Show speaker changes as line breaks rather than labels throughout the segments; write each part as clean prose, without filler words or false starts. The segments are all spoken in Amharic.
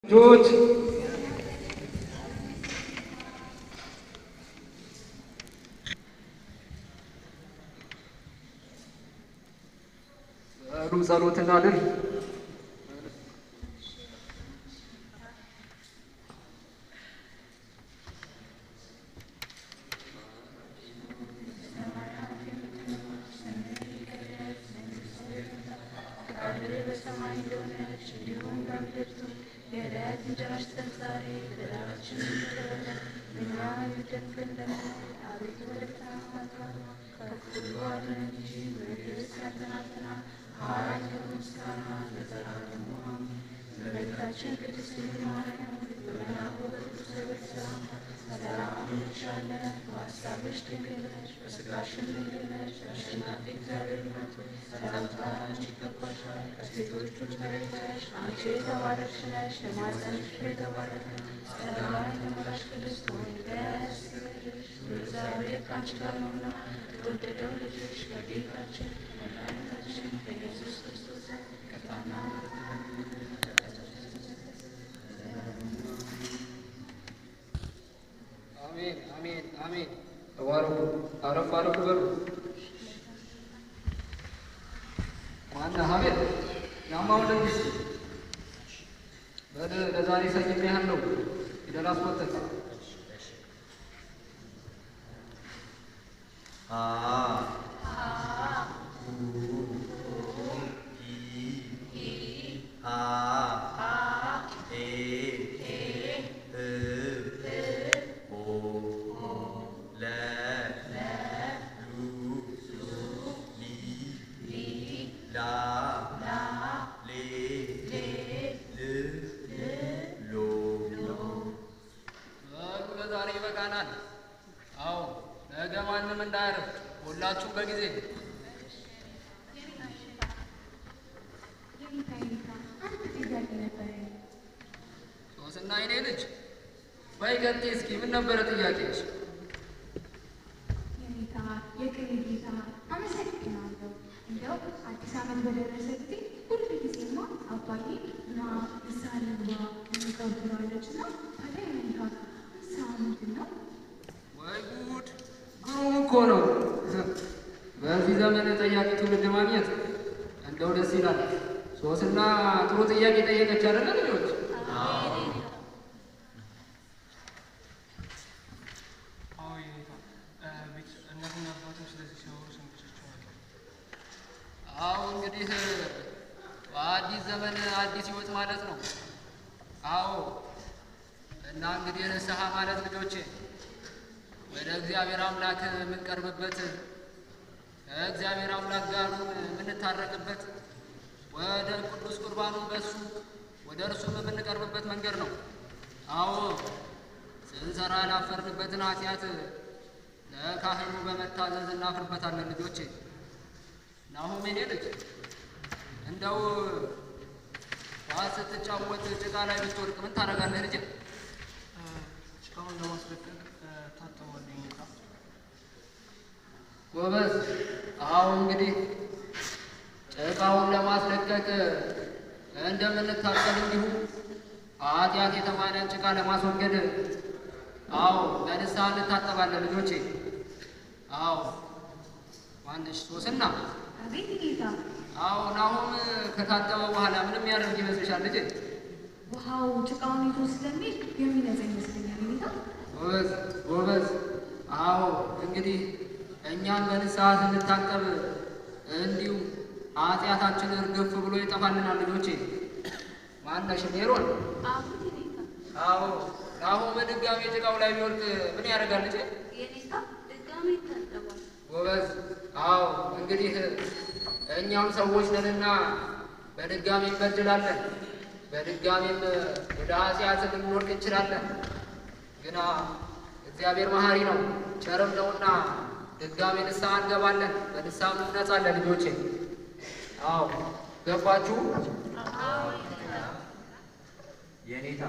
ልጆች በሉ ጸሎት እናድርግ።
በሰማይ እንደሆነች እንዲሁም በምድር ትሁን። የዕለት እንጀራችንን ስጠን ዛሬ፣ በደላችንን ይቅር በለን እኛም የበደሉንን እንደምንል፣ አቤቱ ወደ ፈተና አታግባን ከክፉ ሁሉ አድነን እንጂ መንግሥት ያንተ ናትና፣ ኃይል፣ ክብር፣ ምስጋና ለዘላለሙ አሜን። እመቤታችን ቅድስት ድንግል ማርያም ሆይ በመልአኩ በቅዱስ ገብርኤል ሰላምታ ሰላም እንልሻለን። በሐሳብሽ ድንግል ነሽ፣ በሥጋሽም ድንግል ነሽ። አሸናፊ እግዚአብሔር እናት ሆይ ሰላምታ ላንቺ ይገባሻል። ከሴቶች ሁሉ ተለይተሽ አንቺ የተባረክሽ ነሽ፣ የማኅፀንሽ ፍሬ የተባረከ ነው። ጸጋን የተሞላሽ ቅድስት ሆይ ደስ ይበልሽ፣ እግዚአብሔር ከአንቺ ጋር ነውና ከተወደደው ልጅሽ ከጌታችን ከመድኃኒታችን ከኢየሱስ ክርስቶስ ዘንድ ይቅርታና ምሕረት ለምኝልን።
አሜን አሜን አሜን። ተባረኩ። አረፍ አረፍ በሉ። ማነህ አቤል? ናማ ወደዚህ እስኪ። በል ለዛሬ ሰይሜሃለሁ። ፊደል አስቆጥር።
ሀ ሁ ሂ ሃ ሄ ህ ሆ ለ ሉ ሊ ላ ሌ ል ሎ።
በሉ ለዛሬ ይበቃናል። አዎ ነገ ማንም እንዳያርፍ፣ ሁላችሁም በጊዜ።
የኔታ የኔታ፣ አንድ ጥያቄ ነበረኝ።
ሶስና የኔ ልጅ በይ ቀጥይ እስኪ፣ ምን ነበረ ጥያቄሽ?
የኔታ የቅኔ ጌታ አመሰግናለሁ። እንደው አዲስ ዓመት በደረሰ ጊዜ ሁል ጊዜማ አባዬ ና ንስሐ እንግባ እንጋብራለች እና ታዲያ የኔታ ንስሐ ምንድን ነው?
ወይ ጉድ! ግሩም እኮ ነው። በዚህ ዘመን ጠያቂ ትውልድ ማግኘት እንደው ደስ ይላል። ሶስና ጥሩ ጥያቄ ጠየቀች አይደለ ልጆች?
አዎ የኔታ፣ እናትና አባትም ስለዚህ ሲያወሩ ሰምቻቸዋለሁ።
አዎ እንግዲህ በአዲስ ዘመን አዲስ ሕይወት ማለት ነው። አዎ እና እንግዲህ ንስሐ ማለት ልጆቼ ወደ እግዚአብሔር አምላክ የምንቀርብበት፣ ከእግዚአብሔር አምላክ ጋር የምንታረቅበት፣ ወደ ቅዱስ ቁርባኑ በሱ ወደ እርሱም የምንቀርብበት መንገድ ነው። አዎ ስንሰራ ያላፈርንበትን ኃጢአት ለካህኑ በመታዘዝ እናፍርበታለን ልጆቼ። ናሆም የኔ ልጅ እንደው ኳስ ስትጫወት ጭቃ ላይ ብትወድቅ ምን ታደርጋለህ ልጄ?
ጭቃውን ለማስለቀቅ ታጠባለሁ የኔታ።
ጎበዝ። አዎ እንግዲህ ጭቃውን ለማስለቀቅ እንደምንታጠብ እንዲሁ ኃጢአት የተማነን ጭቃ ለማስወገድ አዎ በንስሐ እንታጠባለን ልጆቼ። አዎ ማነሽ ሶስና?
አቤት ጌታ።
አዎ ናሆም ከታጠበ በኋላ ምንም ያደርግ ይመስልሻል ልጄ?
ውሃው ጭቃውን ይዞ ስለሚሄድ የሚነጻ ይመስለኛል የኔታ።
ጎበዝ ጎበዝ። አዎ እንግዲህ እኛም በንስሐ ስንታጠብ እንዲሁ ኃጢአታችን እርግፍ ብሎ ይጠፋልናል ልጆቼ። ማነሽ ሜሮን?
አቤት የኔታ።
አዎ ናሆም ድጋሜ ጭቃው ላይ ቢወድቅ ምን ያደርጋል ልጄ?
የኔታ ድጋሜ ይታጠባል።
ጎበዝ። አዎ እንግዲህ እኛም ሰዎች ነንና በድጋሚ እንበድላለን፣ በድጋሚም ወደ ኃጢአት ልንወድቅ እንችላለን። ግና እግዚአብሔር መሐሪ ነው ቸርም ነውና ድጋሚ ንስሐ እንገባለን፣ በንስሐም እንነጻለን ልጆቼ። አዎ ገባችሁ?
የኔታ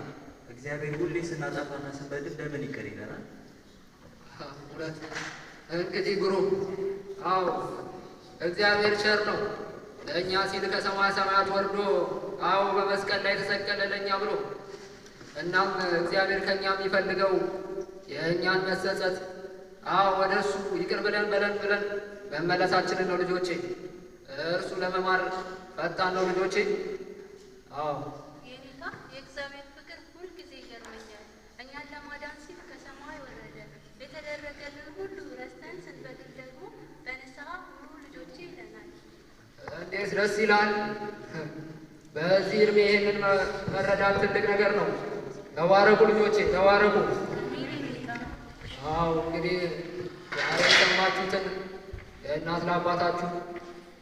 እግዚአብሔር ሁሌ ስናጠፋና ስንበድል ለምን ይቅር ይለናል?
እውነት እንግዲህ ግሩም። አዎ እግዚአብሔር ቸር ነው። ለእኛ ሲል ከሰማየ ሰማያት ወርዶ አዎ በመስቀል ላይ ተሰቀለ ለእኛ ብሎ። እናም እግዚአብሔር ከኛ የሚፈልገው የእኛን መጸጸት፣ አዎ ወደ እሱ ይቅር ብለን በለን ብለን መመለሳችንን ነው ልጆቼ። እርሱ ለመማር ፈጣን ነው ልጆቼ። አዎ
የኔታ፣ የእግዚአብሔር ፍቅር ሁልጊዜ ይገርመኛል። እኛን ለማዳን ሲል ከሰማይ ወረደ። የተደረገልን ሁሉ ረስተን ስንበድል ደግሞ በንስሐ ሁሉ ልጆቼ ይለናል።
እንዴት ደስ ይላል! በዚህ እድሜ ይህንን መረዳት ትልቅ ነገር ነው። ተባረኩ ልጆቼ፣ ተባረኩ።
አሜን የኔታ።
አዎ እንግዲህ ዛሬ የሰማችሁትን ለእናት ለአባታችሁ፣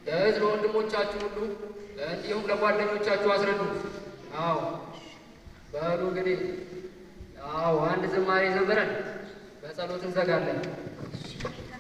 ለእህት ለወንድሞቻችሁ ሁሉ እንዲሁም ለጓደኞቻችሁ አስረዱ። አዎ በሉ እንግዲህ፣ አዎ አንድ ዝማሬ ዘምረን በጸሎት እንዘጋለን።
እሺ የኔታ።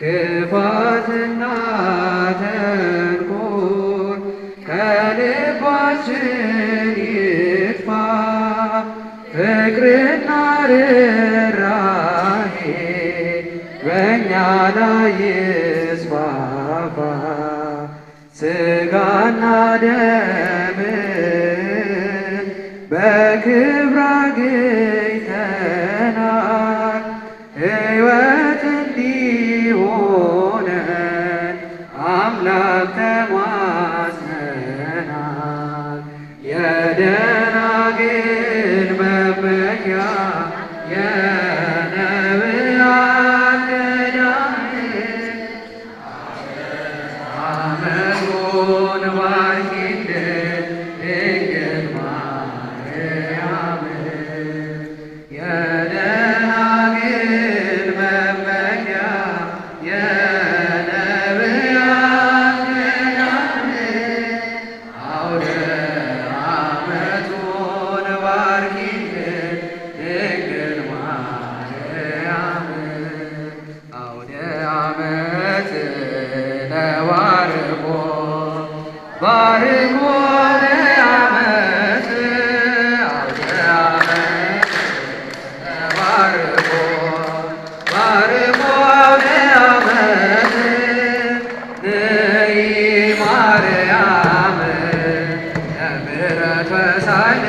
ክፋትና ተንኮል ከልባችን ይጥፋ፣ ፍቅርና ርኅራኄ በእኛ ላይ ይስፋፋ። ሥጋና ደምን በክብር አግኝተናል፣ ሕይወት እንዲሆነን አምላክ ተማጽነናል።
የደናግል መመኪያ የነቢያት ገዳም ዓመቱን ባርኪልን ድንግል ማርያም። የደናግል መመኪያ የነቢያት ገዳም አውደ ዓመቱን ባርኪልን ድንግል ማርያም። አውደ ዓመት ነባርኮ ባርኮ አውደ ዓመት አውደ ዓመት ባርኮ ባርኮ አውደ ዓመት ነይ ማርያም ለምሕረት ወሳል